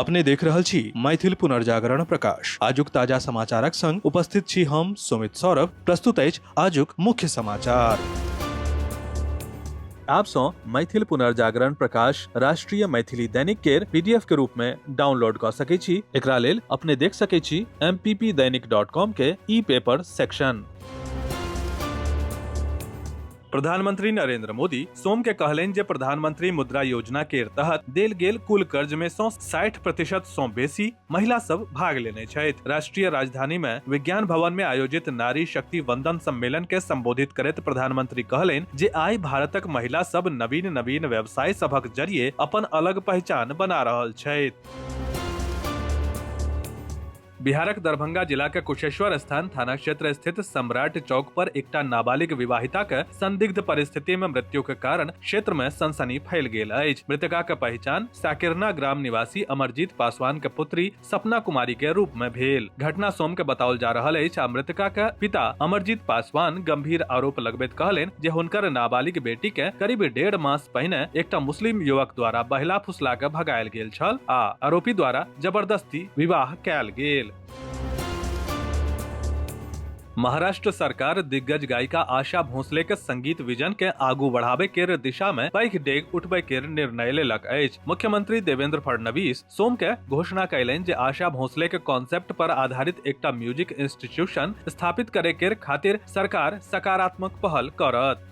अपने देख रहल छी मैथिल पुनर्जागरण प्रकाश। आजुक ताजा समाचारक संग उपस्थित छी हम सुमित सौरभ। प्रस्तुत अछि आजुक मुख्य समाचार। आप सँ मैथिल पुनर्जागरण प्रकाश राष्ट्रीय मैथिली दैनिक केर पीडीएफ के रूप में डाउनलोड कऽ सकै छी। एकरा लेल अपने देख सकै छी mppdainik.com के ई पेपर सेक्शन। प्रधानमंत्री नरेंद्र मोदी सोम के कहलनि जे प्रधानमंत्री मुद्रा योजना केर तहत देल गेल कुल कर्ज में सँ 60% सँ बेसी महिला सब भाग लेने छथि। राष्ट्रीय राजधानी में विज्ञान भवन में आयोजित नारी शक्ति वंदन सम्मेलन के संबोधित करैत प्रधानमंत्री कहलनि जे आइ भारतक महिला सब नवीन नवीन व्यवसाय सभक जरिए अपन अलग पहचान बना रहल छथि। बिहारक दरभंगा जिला के कुशेश्वर स्थान थाना क्षेत्र स्थित सम्राट चौक पर एकटा नाबालिग विवाहिता के संदिग्ध परिस्थिति में मृत्यु के कारण क्षेत्र में सनसनी फैल गेल अछि। मृतका के पहचान साकिरना ग्राम निवासी अमरजीत पासवान के पुत्री सपना कुमारी के रूप में भेल। घटना सोम के बताओल जा रहल अछि आ मृतका के पिता अमरजीत पासवान गंभीर आरोप लगबैत कहलनि जे हुनकर नाबालिग बेटी के करीब 1.5 मास पहिने एकटा मुस्लिम युवक द्वारा बहला फुसला के भगायल गेल छल आ आरोपी द्वारा जबरदस्ती विवाह कयल गेल। महाराष्ट्र सरकार दिग्गज गायिका आशा भोसले के संगीत विजन के आगू बढ़ावे के दिशा में पैघ डेग उठबे के निर्णय लेलक अछि। मुख्यमंत्री देवेंद्र फडणवीस सोम के घोषणा कयलनि जे आशा भोसले के कॉन्सेप्ट पर आधारित एकटा म्यूजिक इंस्टीट्यूशन स्थापित करे के खातिर सरकार सकारात्मक पहल करत।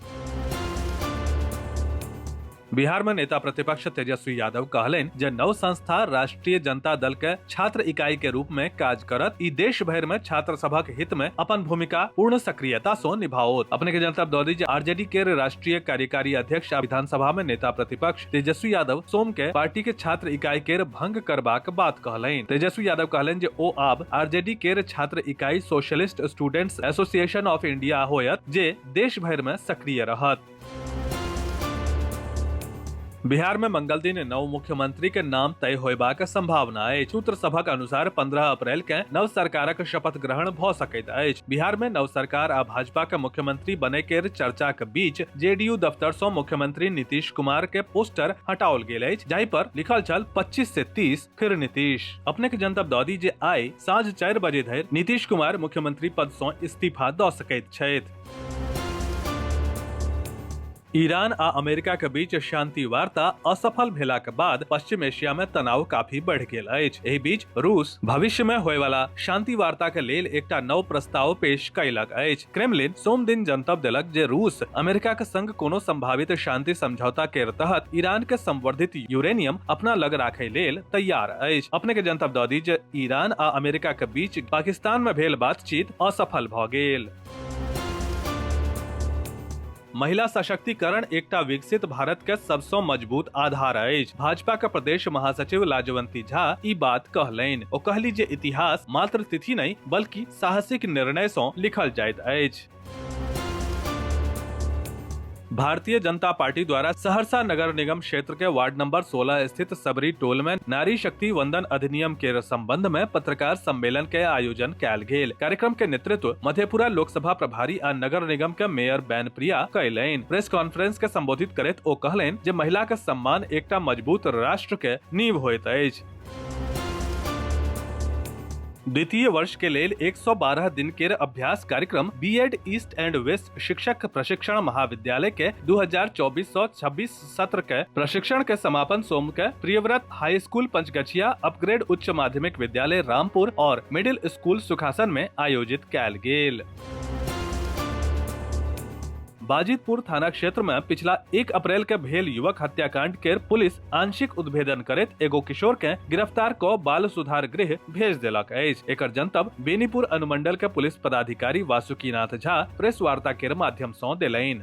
बिहार में नेता प्रतिपक्ष तेजस्वी यादव कहलनि जे नव संस्था राष्ट्रीय जनता दल के छात्र इकाई के रूप में काज करत। ई देश भरि में छात्र सभक हित में अपन भूमिका पूर्ण सक्रियता सो निभाओत। अपने के जनतब दऽ दी जे आरजेडी के राष्ट्रीय कार्यकारी अध्यक्ष आ विधानसभा में नेता प्रतिपक्ष तेजस्वी यादव सोम के पार्टी के छात्र इकाई केर भंग करबाक बात कहलनि। तेजस्वी यादव कहलनि जे ओ आब आरजेडी केर छात्र इकाई socialist students association of India होयत जे देश भरि में सक्रिय रहत। बिहार में मंगल दिन नव मुख्यमंत्री के नाम तय होयबाक संभावना अछि। सूत्र सभक अनुसार 15 अप्रैल के नव सरकारक शपथ ग्रहण भ सकैत अछि। बिहार में नव सरकार आ भाजपा के मुख्यमंत्री बने के चर्चाक बीच जेडीयू दफ्तर सं मुख्यमंत्री नीतीश कुमार के पोस्टर हटाओल गेल अछि, जाहि पर लिखल छल 25 से 30 फिर नीतीश। अपने के जनतब दऽ दी जे आइ साँझ 4 बजे धरि नीतीश कुमार मुख्यमंत्री पद सं इस्तीफा दऽ सकैत छथि। ईरान आ अमेरिका के बीच शांति वार्ता असफल भेलाक बाद पश्चिम एशिया में तनाव काफी बढ़ि गेल अछि। एहि बीच रूस भविष्य में होयवाला शांति वार्ता के लेल एकटा नव प्रस्ताव पेश कयलक अछि। क्रेमलिन सोम दिन जनतब देलक जे रूस अमेरिका के संग कोनो संभावित शांति समझौता के तहत ईरान के संवर्धित यूरेनियम अपना लग राखय लेल तैयार अछि। अपने के जनतब दऽ दी जे ईरान आ अमेरिका के बीच पाकिस्तान में भेल बातचीत असफल भऽ गेल। महिला सशक्तिकरण एकटा विकसित भारत के सबसँ मजबूत आधार अछि। भाजपा के प्रदेश महासचिव लाजवंती झा ई बात कहलनि। ओ कहली जे इतिहास मात्र तिथि नहि बल्कि साहसिक निर्णय सँ लिखल जाइत अछि। भारतीय जनता पार्टी द्वारा सहरसा नगर निगम क्षेत्र के वार्ड नंबर 16 स्थित सबरी टोल में नारी शक्ति वंदन अधिनियम के संबंध में पत्रकार सम्मेलन के आयोजन कयल गेल। कार्यक्रम के नेतृत्व मधेपुरा लोकसभा प्रभारी आ नगर निगम के मेयर बैन प्रिया कयलनि। प्रेस कॉन्फ्रेंस के संबोधित करैत ओ कहलनि जे महिला के सम्मान एकटा मजबूत राष्ट्र के नींव होइत अछि। द्वितीय वर्ष के लेल 112 दिन के अभ्यास कार्यक्रम बीएड ईस्ट एंड वेस्ट शिक्षक प्रशिक्षण महाविद्यालय के 2024-26 सत्र के प्रशिक्षण के समापन सोम के प्रियव्रत हाई स्कूल पंचगछिया, अपग्रेड उच्च माध्यमिक विद्यालय रामपुर और मिडिल स्कूल सुखासन में आयोजित कयल गेल। बाजितपुर थाना क्षेत्र में पिछला 1 अप्रैल के भेल युवक हत्याकांड के पुलिस आंशिक उद्भेदन करैत एगो किशोर के गिरफ्तार क बाल सुधार गृह भेज देलक अछि। एकर जनतब बेनीपुर अनुमंडल के पुलिस पदाधिकारी वासुकीनाथ झा प्रेस वार्ता के माध्यम सँ देलनि।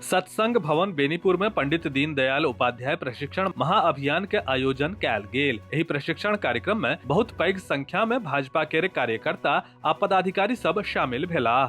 सत्संग भवन बेनीपुर में पंडित दीनदयाल उपाध्याय प्रशिक्षण महाअभियान के आयोजन कयल गेल। एहि प्रशिक्षण कार्यक्रम में बहुत पैघ संख्या में भाजपा के कार्यकर्ता आ पदाधिकारी सब शामिल भेलाह।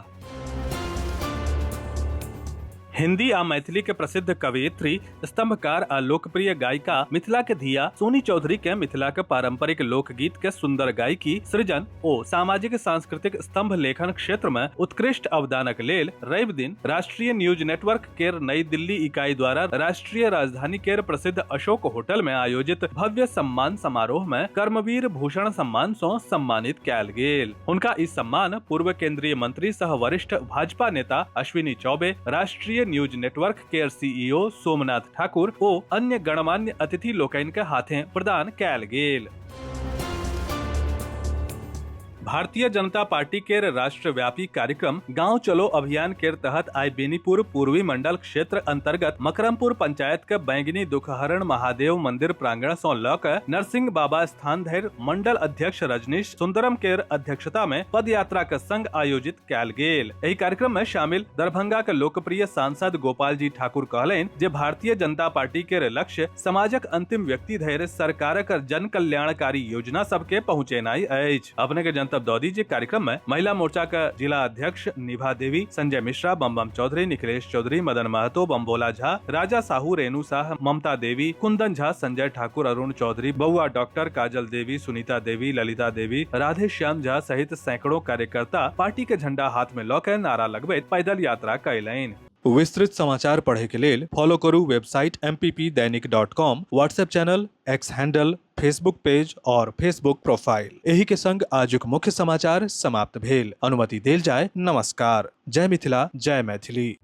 हिंदी आ मैथिली के प्रसिद्ध कवयित्री, स्तंभकार आ लोकप्रिय गायिका मिथिला के धिया सोनी चौधरी के मिथिला के पारंपरिक लोकगीत के सुंदर गायकी, सृजन ओ सामाजिक सांस्कृतिक स्तंभ लेखन क्षेत्र में उत्कृष्ट अवदानक लेल रवि दिन राष्ट्रीय न्यूज नेटवर्क केर नई दिल्ली इकाई द्वारा राष्ट्रीय राजधानी केर प्रसिद्ध अशोक होटल में आयोजित भव्य सम्मान समारोह में कर्मवीर भूषण सम्मान सं सम्मानित कयल गेल। हुनका ई सम्मान पूर्व केंद्रीय मंत्री सह वरिष्ठ भाजपा नेता अश्विनी चौबे, राष्ट्रीय न्यूज नेटवर्क केर सीईओ सोमनाथ ठाकुर ओ अन्य गणमान्य अतिथि लोकनि के हाथे प्रदान कयल गेल। भारतीय जनता पार्टी केर राष्ट्रव्यापी कार्यक्रम गांव चलो अभियान केर तहत आइ बेनीपुर पूर्वी मंडल क्षेत्र अंतर्गत मकरमपुर पंचायत के बैंगनी दुखहरण महादेव मंदिर प्रांगण सं ल क नरसिंह बाबा स्थान धरि मंडल अध्यक्ष रजनीश सुंदरम केर अध्यक्षता में पदयात्रा के संग आयोजित कयल गेल। एहि कार्यक्रम में शामिल दरभंगा के लोकप्रिय सांसद गोपाल जी ठाकुर कहलनि जे भारतीय जनता पार्टी केर लक्ष्य समाजक अंतिम व्यक्ति धरि सरकारक जन कल्याणकारी योजना सबके पहुंचेनाइ अछि। अपने के जनतब दऽ दी जे कार्यक्रम में महिला मोर्चा के जिला अध्यक्ष निभा देवी, संजय मिश्रा, बमबम चौधरी, निखिलेश चौधरी, मदन महतो, बमबोला झा, राजा साहू, रेणु साह, ममता देवी, कुंदन झा, संजय ठाकुर, अरुण चौधरी, बउआ डॉक्टर, काजल देवी, सुनीता देवी, ललिता देवी, राधे श्याम झा सहित सैकड़ों कार्यकर्ता पार्टी के झंडा हाथ में लऽ के नारा लगबैत पैदल यात्रा कयलनि। विस्तृत समाचार पढ़े के लेल फॉलो करू website mppdainik.com, WhatsApp channel, X handle, Facebook page और फेसबुक प्रोफाइल। एही के संग आजुक मुख्य समाचार समाप्त भेल। अनुमति देल जाय। नमस्कार। जय मिथिला, जय मैथिली।